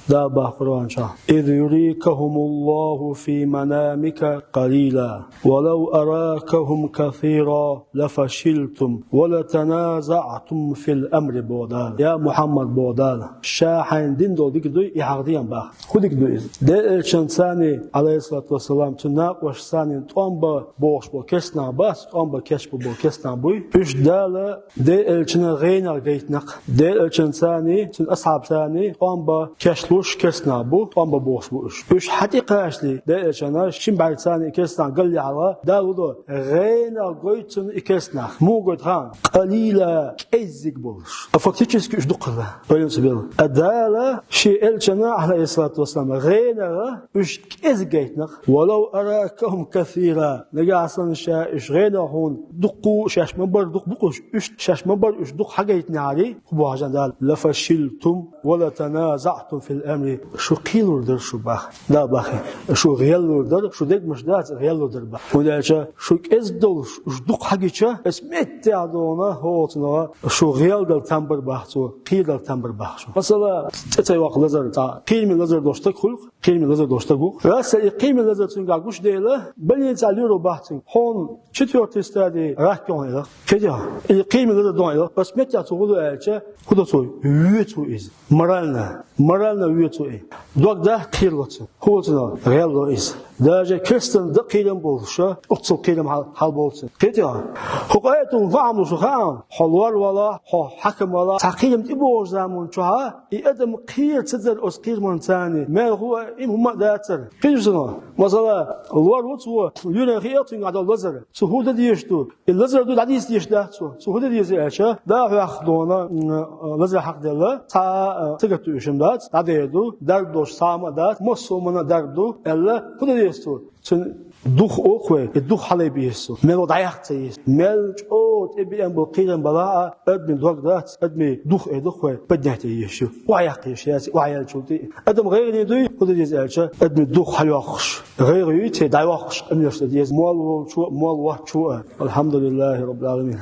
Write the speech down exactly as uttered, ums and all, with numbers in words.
Дала бах Къуръан чу: «إذ يريكهم الله في منامك قليلا ولو أراكهم كثيرا لفشلتم ولتنازعتم في الأمر», бох Дала. Я Мухьаммад, бох Дала, ша хьайна дина долу дика дуй и хьагӀ дийна бах. ХӀун дика ду иза? Делан Элчанца, алейхиссалату вассалам, цуьнан накъосташца тӀом бан бохуш болу керстанах бац, тӀом бан кечбан болу керстанах буй. Уьш Дала Делан Элчанан гӀенах гайтинакх. Делан Элчанца, цуьнан асхьабашца тӀом бан кечлуш керстанах бу, тӀом бан бохуш бу уьш. Уьш хьан тӀе кхачале, Делан Элчанан шин бӀаьргца и керстанах галлехьара, Дала хӀун до, гӀенах гойту цунна и керстанах. Муха гойту хаьий? Къалийла, кӀеззиг болуш. А фактически уьш дукха хилла. Ойла ца бел. А Дала шен Элчанан, алейхиссалату вассалам, гӀенах уьш кӀезиг гайтинакх. «ولو أراكهم كثيرا». Нагахь санна ша уьш гӀенах хьуна дукха, шаьш ма-барра дукха бу-кх уьш, уьш шаьш ма-барра уьш дукха хьагайтинехьара, хӀун боху Дала: «لفشلتم ولتنازعتم في الأمر». Шу кхийлур дара шу бах. Дала бах. Шу гӀеллур дара, шу дегнаш дац, гӀеллур дара бах. ХӀунда аьлча шу кӀезиг долуш уьш дукха хьагича, оцу меттехь дуьйна хӀокхунах шу гӀелдала там бара бах цо, кхийрдала там бара бах шу. Масала, цӀе ца йоккху лазар, цхьа кхераме лазар долуш стаг хуьлу-кх, кхераме лазар долуш стаг ву-кх. Раз а и кхераме лазар цуьнгахь гуш дела, больницехь лоьро бах цуьнга. Хьуна четвёртый стадии рак ю хьуна, элира. Кхетий хьо? И кхераме лазар ду хьуна, элира. Оцу меттехь цо хӀун до аьлча, хӀун до цо? Воь цо иза. Морально, морально воь цо иза. Дог дац, кхерало цунна. ХӀун до цунах? ГӀелло иза. Даже керстанна дан кхерам болуш, оццул кхерам хьал, хьал болу цунна. Кхетий хьо? ХӀокху аятан хӀун Ӏамал ду шу хаьий? Хьо лор валахь, хьо хьаькам валахь, цхьа кхерам тӀебогӀучу заманчохь и адам кхера ца дара оцу кхерамца, мел хӀун а, и хӀума а дацара. Кхетий шуна? Масала, лор ву цо, лоьран хиъна цуьнгахь долу лазар. Цо хӀун дан дезаш ду? И лазар ду дӀадийца дезаш дац цо. Цо хӀун дан деза аьлча, дӀа а хьоьху дуьйна, м, лазар хьакхаделла, цхьа а, а, сагатдеш хӀума дац, дӀадер ду, дарба долуш цхьа хӀума а дац, массо а хӀуманна дарба ду, аьлла, хӀун дан деза цо? Цуьнан дух олу-кх вай, и дух хьалаайбе еза цо. Мел ву дӀаяьккха ца еза. Мел чӀогӀа тӀебеана болу кхерам балахь а, адамийн дог дац, адамийн дух, эр ду-кх вай, поднять е езаш ю. Охьаяккха езаш яц, охьаяьллачул тӀе. Адам гӀайгӀане дуй, хӀун дан деза аьлча, адамийн дух хьайоккхуш. ГӀайгӀа юй те, дӀайоккхуш, къамелаш дан деза, молла волчо а, молла воцчо а. Алхьамдулиллахи Раббил Ӏаламин.